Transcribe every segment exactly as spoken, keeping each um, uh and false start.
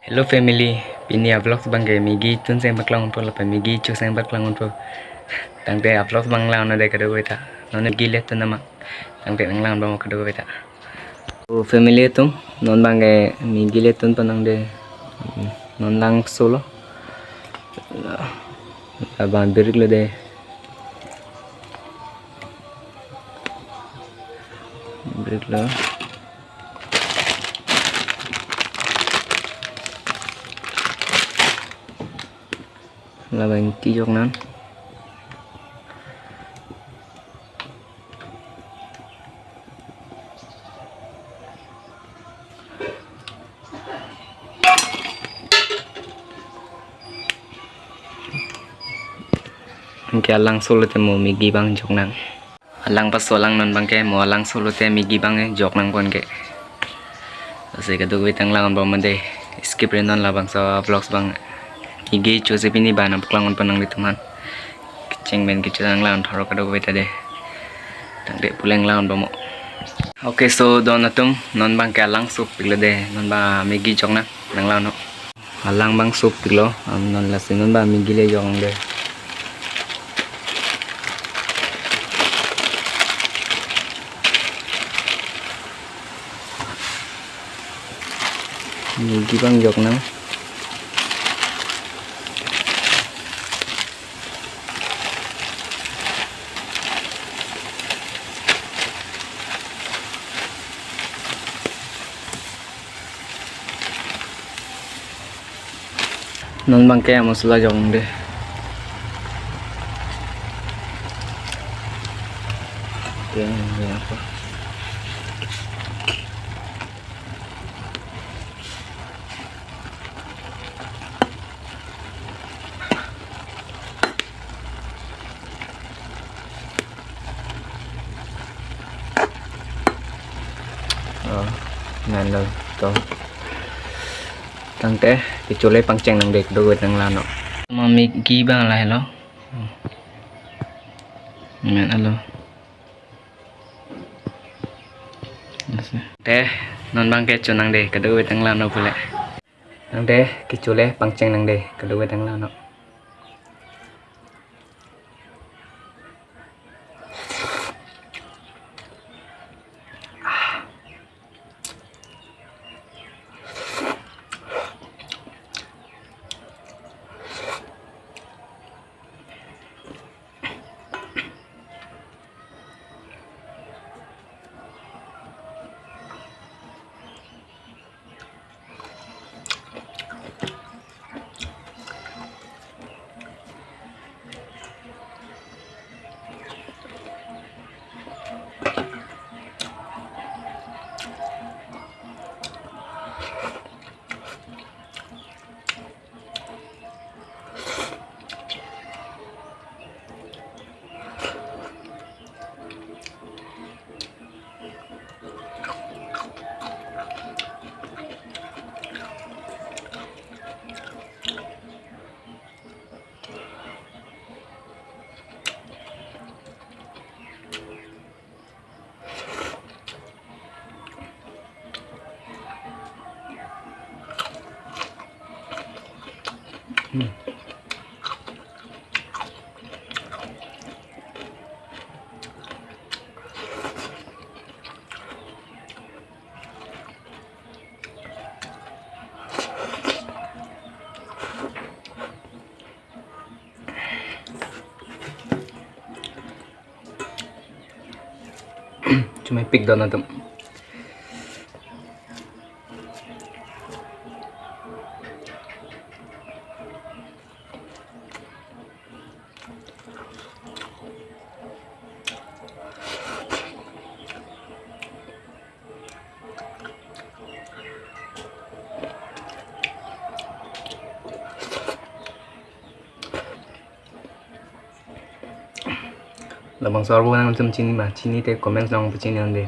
Hello family, pini a-vlogs abangke Maggi tun seng paklang unpo lapen Maggi cho seng paklang unpo. Tangte a-vlogs abang lang-un-e kadokave ta. Non Maggi le tun nama. Tangte nang lang-un bom kadokave ta. O family atum, non abangke Maggi le tun panang de. Non langso lo. Abang birik lo de. Birik lo. Labang kejok nang. Anke alangso lote mo Maggi abang jok nang. Alang paso alang non abangke mo alangso lote Maggi abang jok nang pon ke. Lasi kadokave ta nang lang-un bom de, skip ri non labangso vlogs abang. Maggi cho si pini abang nang paklang-un pon nanglitum aphan. Kecheng pen kecho nang lang-un thor kadokave ta de. Tangte pu le nang lang-un bom mo. Okay, so don atum, non abangke alang sopik lo de, non abang Maggi jok nang, nang lang-un. Alang abang sopik lo, am non lasi non abang Maggi le jok nang de. Maggi abang jok nang. Non abangke masala jok nang de. Oke, ini apa? Oh, nang lo to. Tangte kecho le pangcheng nang de, do nang lang-un. Ma Maggi abang lahelo. Men alo. Te, non abangke cho nang de, kadokave ta nang lang-un pule. Tangte kecho le pangcheng nang de, kadokave ta nang lang-un. Chomai pik don atum. Labangso arvo nangtum chini ma, chini te comments along pachini nang de.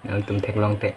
Nangtum theklong te.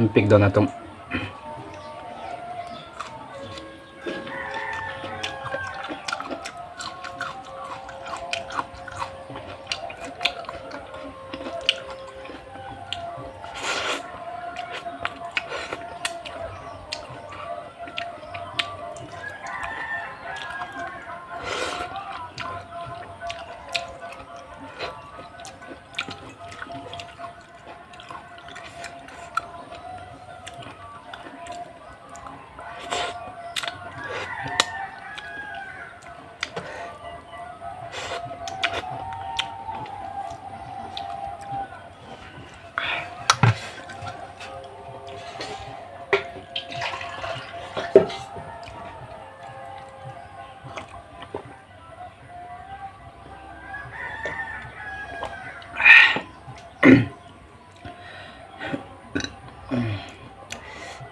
Pik don atum.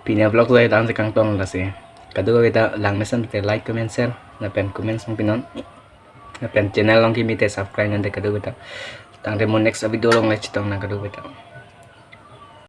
Pini a-vlog lahai tangte kangton lasi. Kadokave ta lang mesen te like, comment, share, lapen comments nangpinon. Lapen channel along kimi te subscribe nang te kadokave ta. Tangte mo next video along le chetong nang kadokave ta.